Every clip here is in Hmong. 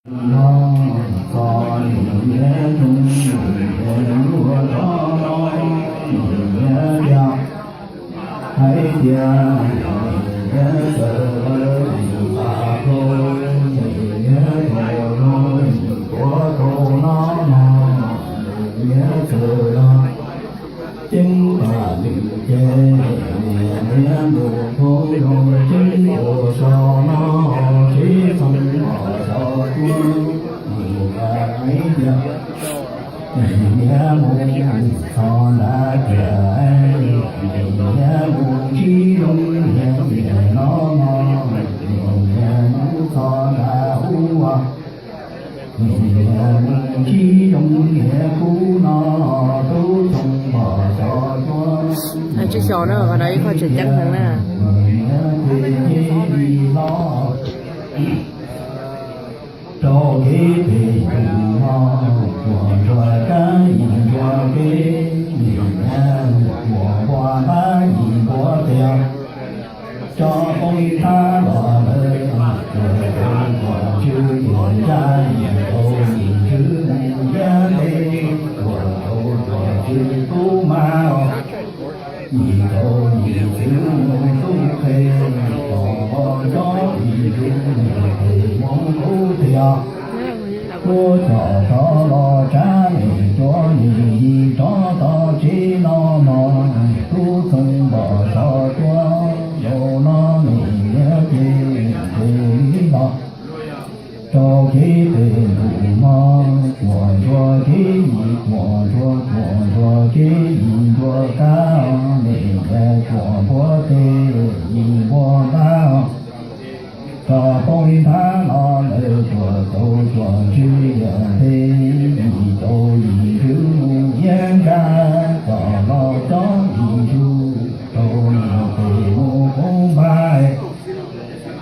No txog niam nyiam tus niam luag rov no, niam nyiam tias, hais tias niam nyiam txawm lawv tus pas rau, niam nyiam tus rau, tus tuav rau no no, niam nyiam txawm los ceeb pam lwm ces, niam nyiam mus rau zoo ceeb ua so no, tsis txhob los xyov tuaj mus ua hais tias, niam nyiam mus txog nrad tias, niam nyiam mus tsis zoo, niam nyiam no no, niam nyiam mus txog nrad ua, niam nyiam mus tsis zoo, niam kub no, tub txhoov pom xyov tuaj. Tsis xyov na, qhov no ib qho tseem ceeb heev na. Niam nyiam ces cia li los rau kev pem tus no, tuam ntsuag kab yim ntsuag kev, niam nyiam tuam npua npab yim npua tias, tso poob li thab los lawm, tuam rau tuam tswv yim ncaj, yim rau yim tswv mus ntiab ntev, tuam rau tuam tswv tub mab os, yim rau yim tswv mus tub qhe, tom los cov yim tswv mus pem mus kub tias, tuaj coj rov los tsav niam cuav niam yim rov tau tsev no mog, tub txhoov pom xyov tuaj, zaum no niam nyiam ces cia li los rau kev pem tus no, tuam ntsuag kev yim, tuam ntsuag, tuam ntsuag kev yim ntsuag kab, niam nyiam tuam npua teb yim npua npab, tso poob li thab los lawm, tuam rau tuam tswv yim ntev, yim rau yim tswv mus ntiab nrad, tom los cov yim tswv rau niam pem mus kub npab,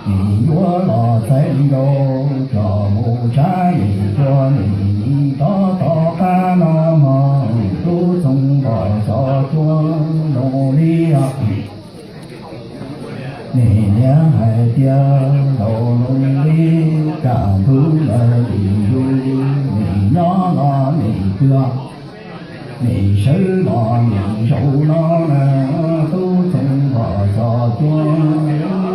yim yuav los txais nkaus, tso mus tsav niam cuav niam yim rov tom qab no mog, tub txhoov pom xyov tuaj, zoo li os. Niam nyiam hais tias, zaum no li kaj ntug lawm lim yus, niam nyob los niam pw, niam sawv los niam zaum no na, tub txhoov pom xyov tuaj,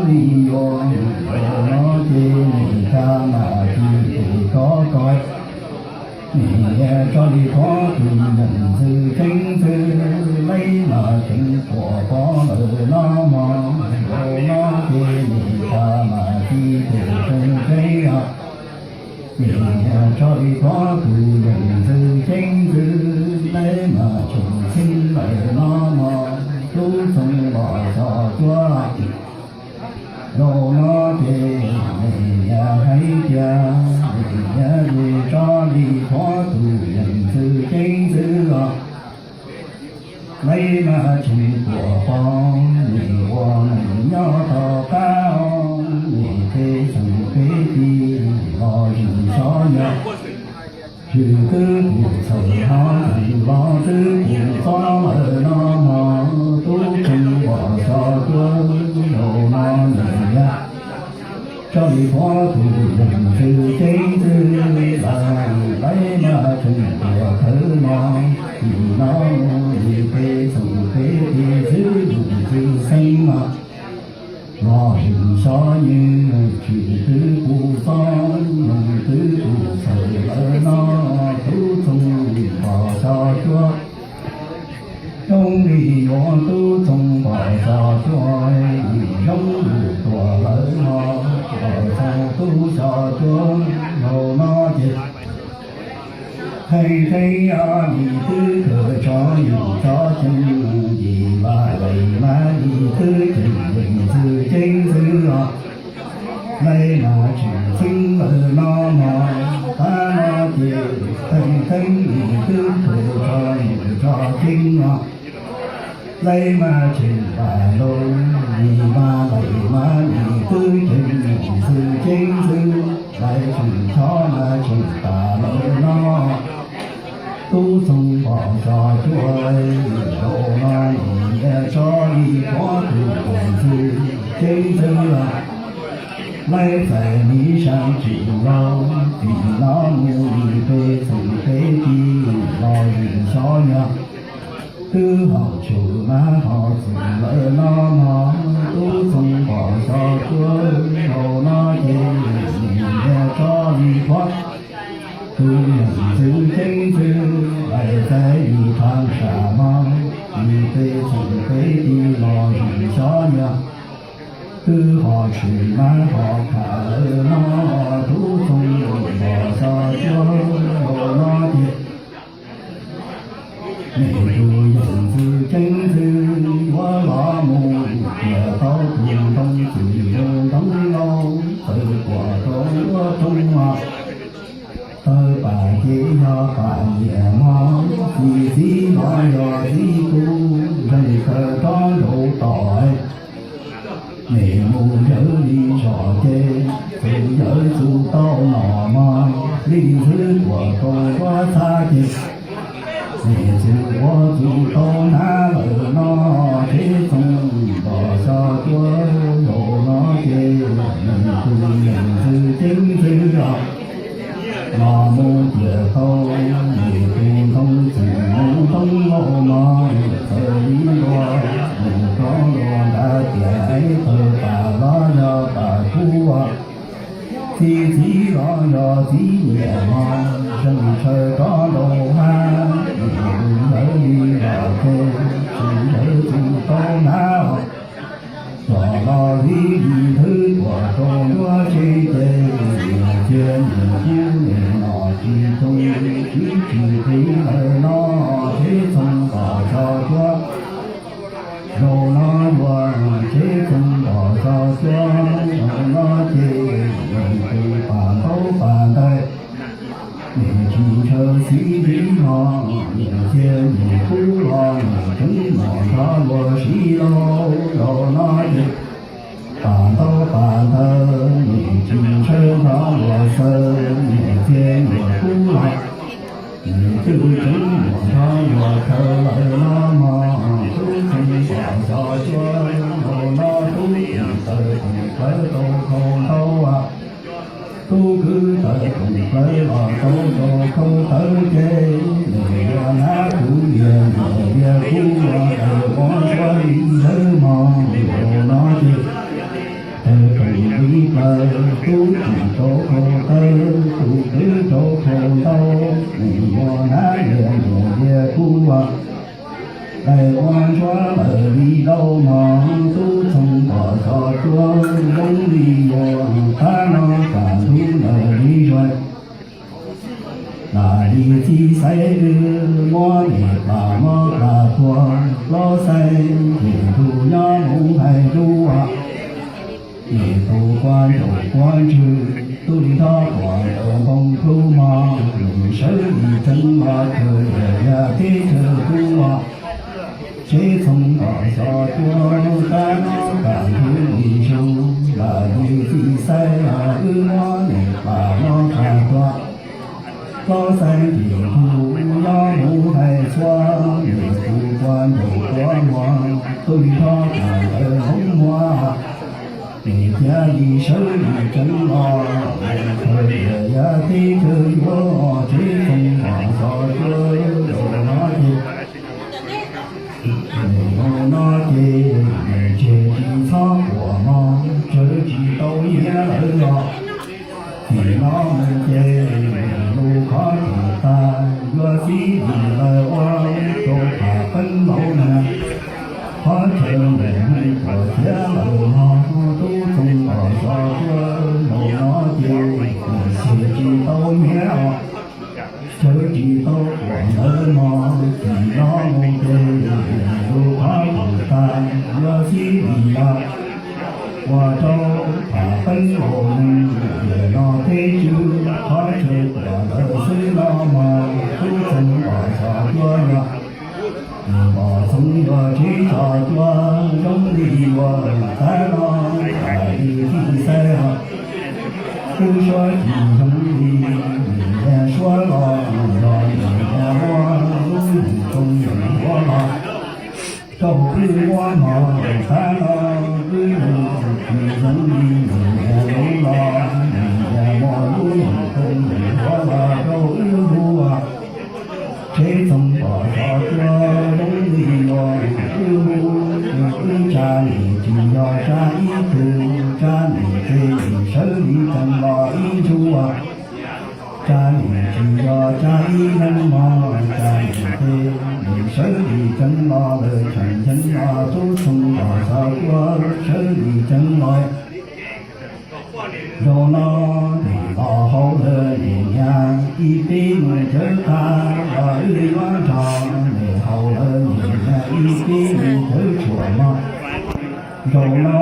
li yuav zaum no ces niam tsa mam tis tes rov koj. Niam tso li thuav tus yam ntxwv ceeb ntxwv, lawv mas tseem puas pom lawm no mog, zaum no ces niam tsa mam tis tes tseeb tseeb os. Niam tso li thuav tus yam ntxwv ceeb ntxwv, lawv mas tseem txheeb lawm no mog, tub txhoov pom xyov tuaj. Zaum no ces niam hais tias, niam tso li thuav tus yam ntxwv ceeb ntxwv os, lawv mas tseem puas pom niam ua niam nyob tom qab, niam peb xeem peb tij los zwm xyov yog, zwm twb pum txhawm hov, zwm los twb pum txob lawm no mog, tub txhoov pom xyov tuaj, zaum no niam tso li thuav tus yam ntxwv ceeb ntxwv lawm, lawv mas tseem puas thawv no, tim no mus li peb xeem peb tij xwb, tus ntxwv xeeb no los zwm xyov nws, zwm twb pum txob, zwm twb pum txhawm lawm no, tub txhoov pom xyov tuaj, zoo li yuav tub txhoov pom xyov tuaj, zoo li tuaj lawm no, pom txhoov tub xyov tuaj, zaum no ces theej theej os, nim twb kawm tso yus tso ceev, yim vaj lawm mas nim twb ceev yam ntxwv ceeb ntxwv os, lawv mas tseem txheeb lawm no mog, qab no ces theej theej nim twb kawm tso yus tso ceev os, lawv mas tseem pam loo, yim vaj lawm mas nim twb ceev yam ntxwv ceeb ntxwv, lawv tseem chob mas tseem pam lawm no, tub txhoov pom xyov tuaj, zaum no niam tso li thuav tus yam ntxwv ceeb ntxwv os, Laib txais miv sab tsim los, txim no mus li peb txheej peb tij los zeem xyov nyog. Twb haum tsum mas ho txwm lawm no mog, tub Txoov Pom Xyov Cuab, zaum no ces nim niam tso li qhuav. Tus yawm ntxwv ceeb ntxwv, laib txais li thaj sam mog, li peb txheej peb tij los zeem xyov nyog. Twb ho tshwm mas ho tham lawm no, tub Txoov Pom Xyov Cuab, zaum no ces nim tus yawm ntxwv ceeb ntxwv yuav los mus, tias tau tus ntoo txwm mus ntoo lauj, txawm puas rau nruab roob mas. Tawg pam ces yog pam nyiam mog, txiv txiv los yog txiv tub, zeem kawg rov nraud tom. Nim mus yawv li zos ces, txus yawv txus tau nom mog, li ntxwv tuam rau nruab txhab ces, nim txus ua txus tau hnab lawm no, teb Txoov Pom Xyov Cuab, zaum no ces nim tus yawm ntxwv ceeb ntxwv los mus tias tau, nim tus ntoo txwm mus ntoo lauj mog, txawm li ntua mus rau ntua nrad tias tawg pam los yog pam kub, txiv txiv los yog txiv nyiam mog, zeem tshaw rov nraud hab, nim mus yawv li los ces, txus yawv txus tau hnab, yog los li li ntxwv tuam rau nruab tsheb ces, nim txia nim kub nim nom tsis tau, tsis tsis qis lawm no, teb Txoov Pom Xyov Cuab. Zaum no yuav teb Txoov Pom Xyov Cuab, zaum no ces nim tus pam ntaub pam ntawv, nim tsis ntshaw xiv ntiv no, nim txia nim kub los nim tseev nom nrov luag siv lauj, zaum no ces pam ntaub pam ntawv, nim tsis ntshaw nrov luag xaws, nim txia nim kub los nim twb tseev nom nrov luag khaws lawm no mog, tub Txoov Pom Xyov Cuab, zaum no tub txim tawm koom plawv tau khau ntau, tub kwv tawm koom plawv los tau rau khau tawv ces, nim yuav hnab kuv niam niam lias kub los ua ntsuab li ntawd mog, zaum no ces tawm koom li plawv, tub tsim rau khau tawv, tub kwv rau khau ntau, nim yuav hnab niam niam lias kub los ua ntsuab lawm li lauj mog, tub Txoov Pom Xyov Cuab, zoo li yuav qab no kam ntug lawm li zuag. Lam li txiv xaiv wb muab nim plam mob plam tuag, plaub xaiv nim tus nyob mus hais lus, nim tus kua ncaum kua ntswg, tub li nrhob tuam ntawm npoo plub mog, nim sawv li tseev los khaws liam yaj teb chaws kub, teb Txoov Pom Xyov Cuab, qab no kam ntug li zuag, lam li txiv xaiv wb muab nim plam mob plam tuag, plaub xaiv nim tus nyob mus hais txhua, nim tus kua ncaum kua muag, tub li nrhob tuam ntawm hoob muag, nim cia li sawv li tseev los khaws liam yaj teb chaws yuav, teb Txoov Pom Xyov Cuab, zaum no ces, zaum no ces nim tseg tsis txhob quaj mog, tsawv tsis tau nyiav lawm los, txij no mus ces lub qhov tseem tag, yuav txij li lawm ua rau tham qeeb laus na. Qhov chaw mus mus tuam khiav lawm mog, tub Txoov Pom Xyov Cuab, zaum no ces nim tseg tsis tau nyiav os, tsawv tsis tau quaj ntawd mog, txij no mus ces lub qhov tseem tag, yuav txij li lawm ua rau tham qeeb laus neeg, tiam no teb tswv qhov chaw tuam ntawd xwb no mog, tub Txoov Pom Xyov Cuab yog, nim Pom Txoov yog tsev tso cuab zoo li ua qab no, tham li txij xaiv os, wb suab tsis zoo li nim suab los, yog nim muab lub yim too yim huab los rau wb muab mog, qab no wb yug tsis zoo li nim lub Txoov Pom Xov Tuab zoo li no, wb hu ces wb tsa nim tsis yog tsa ib tug, tsa nim ces nim sawv li tseev los ib ntsuj, tsa nim tsis yog tsa ib leeg mog, tsa nim ces nim sawv li tseev los lawm tseem ceev los tub Txoov Pom Xov Tuab sawv li tseev los. Zaum no nim los hauv lawv nim niaj ib peb mus cawv qab los wb yuav nrog nim hauv lawv nim niaj ib peb mus cawv tshuam mog. Zaum no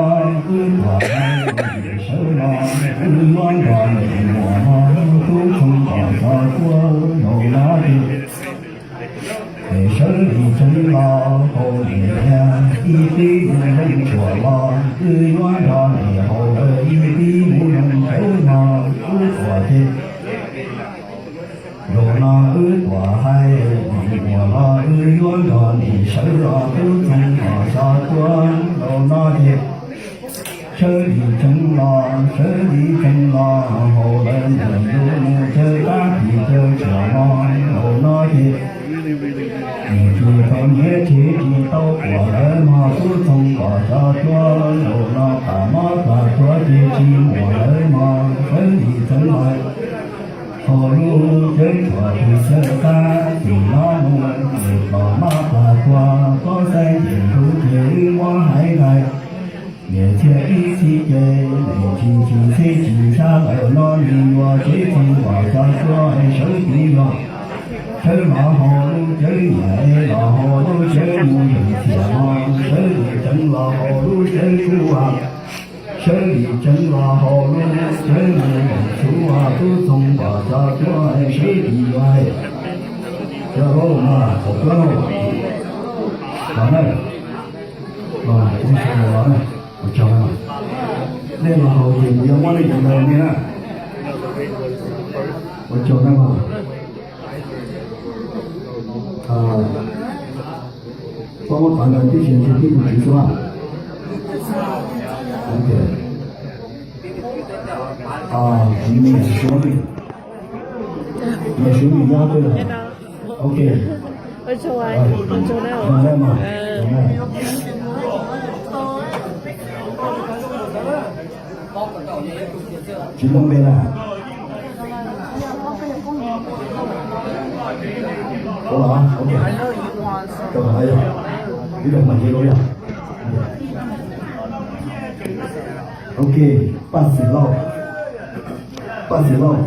wb tuam hais sawv los wb yuav nrog nim muam mog tub Txoov Pom Xov Tuab zaum no ces sawv li tseev los hauv nim niaj ib peb mus zoo tshuam los wb yuav nrog nim hauv lawv ib peb mus zoo tshuam mog wb tuam ces. Zaum no wb tuam hais nim muam los wb yuav nrog nim sawv los tub Txoov Pom Xov Tuab zaum no ces sawv li tseev los sawv li tseev los hauv lawv nim yus mus cawv qab phim cawv tshuam mog zaum no ces nim tsis tau nyiav tsis tsis tau tuam lawv mog tub Txoov Pom Xov Tuab zaum no pam mob pam tuag ces tsis muaj lawv mog sawv li tseev los hauv lub cawv tshuam phim cawv qab tim no mus nim pam mob pam tuag pob xeeb ces ntub ces wb muab hais ntawd. Niam txiag ib txhis ces nim tsis tsis txhij tsis tshaj lawm no nim yuav teb txoov los xyov tuaj es sawv tiv los sawv los hauv lub cawv nyiam es los hauv lub cawv mus yus txiam no sawv li tseev los hauv lub cawv tsuj sawv li tseev los hauv lub cawv mus yus tsuj tub txoov los xyov tuaj es sawv tiv los. Cov laus mas txom tuab lauj, los na, los kuv xav los na, ua tsaug na. Nej los hauv ces kuv yuav muab nej cov ntawd nej na. Ua tsaug na mas. Koj muab pab ntawd tib si ntshe tib tus txiv xwb na. Ok. Niam suav, niam suav nws nyob twg? Ok. Tsis muaj npe na. Ua los, ok. Ib los mas ces los yog. Ok, Paj Xeem Lauj. Paj Xeem Lauj.